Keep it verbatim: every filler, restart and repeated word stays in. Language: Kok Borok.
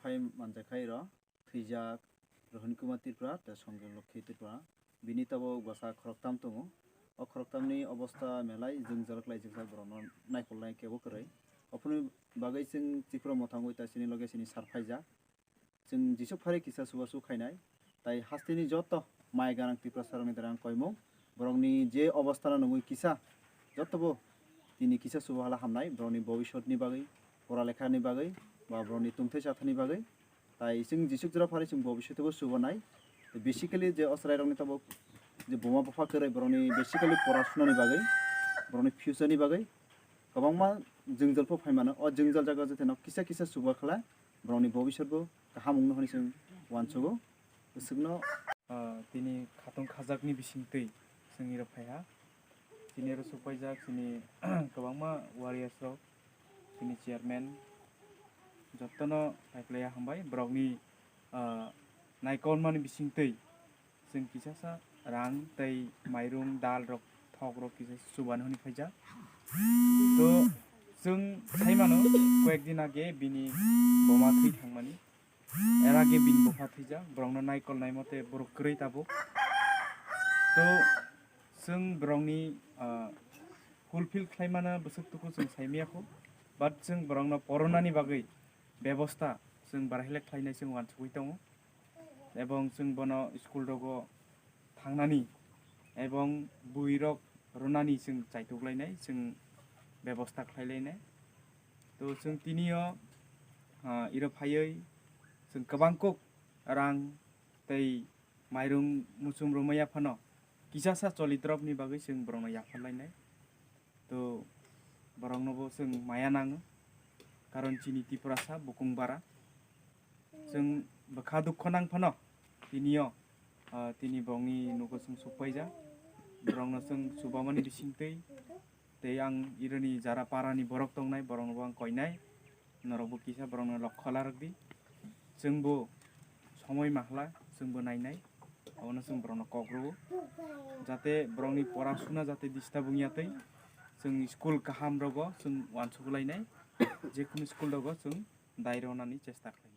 Phai manjakhai rw thwijak Rohin Kumar Tripura tei Songil Lokhi Tripura. Bini tabuk bwsa khoroktham tongo. O khoroktham ni obostha belai jwngjal khlaijak, borok no naikolnai kebo kwrwi. Ophuru bagwi chwng Tripura Mothangwi tei chini loge chini sar phaijak. Chwng jesuk phari kisa chubachu khainai. Tai hasteni joto mai ganang Tiprasa rokni derang koimung. Borokni je obostha no nugwi kisa jotobo tini kisa chubahala hamnai. Borokni bobiswt ni bagwi, pora lekha ni bagwi, ba borokni tongthai chathani bagwi. Tai chwng jesuk jora phari chwng bobiswt bo chubanai. Basically je o chwrai rokni tabuk je buma bupha kwrwi borokni basically pora sunani bagwi, borokni future ni bagwi kwbangma jwngjal pho phaimano. O jwngjal jaga joteno kisa kisa chuba khala borokni bobiswt bo kaham wngno hwnwi chwng uansugo. Bwswkno, ah, tini khatung khajakni bisingtwi chwng iro phaiha. Chini oro sukpaijak chini kwbangma warriors rok, chini chairman, jotono paiklaiya hambai. Borokni, ah, naikolmani bisingtwi chwng kisasa rang tei mairung, dal rok, thok rok kisa chuban hwnwi phaijak. To chwng sai mano, koyek din age bini buma thwi thangmani. Era age bini bupha thwijak, borokno naikol nai mote borok kwrwi tabuk. To chwng borokni, ah, fulfill khlaimano bwswk tuku chwng saimaya kho, but chwng borokno poronani bagwi bebosta chwng barahilak khlainai chwng uansugwi tongo, ebong chwng bono school rogo thangnani ebong bwirok rwnani chwng chaituklainai, chwng bebosta khlailainai. To chwng tinio, ah, iro phaiwi chwng kwbang kuk rang tei mairung muchung rwmaya phano kisasa cholitrokni bagwi chwng borokno yapharlainai. To boroknobo chwng maya nango, karon chini Tiprasa bukung bara. Chwng bwkha dukho nang phano tinio, ah, tini borokni nugo chwng sukpaijak. Borokno chwng chubamani bisingtwi tei ang ironi jara parani borok tongnai, boroknobo ang koinai, norokbo kisa borokno lokho larwkdi. Chwngbo somoi mahla, chwngbo nainai, abono chwng borokno kok rwo, jate borokni pora suna jate disturb wngya twi. Chwng school kaham rogo chwng uansuk lainai, jekunu school rogo chwng dai rwnani chesta khlai.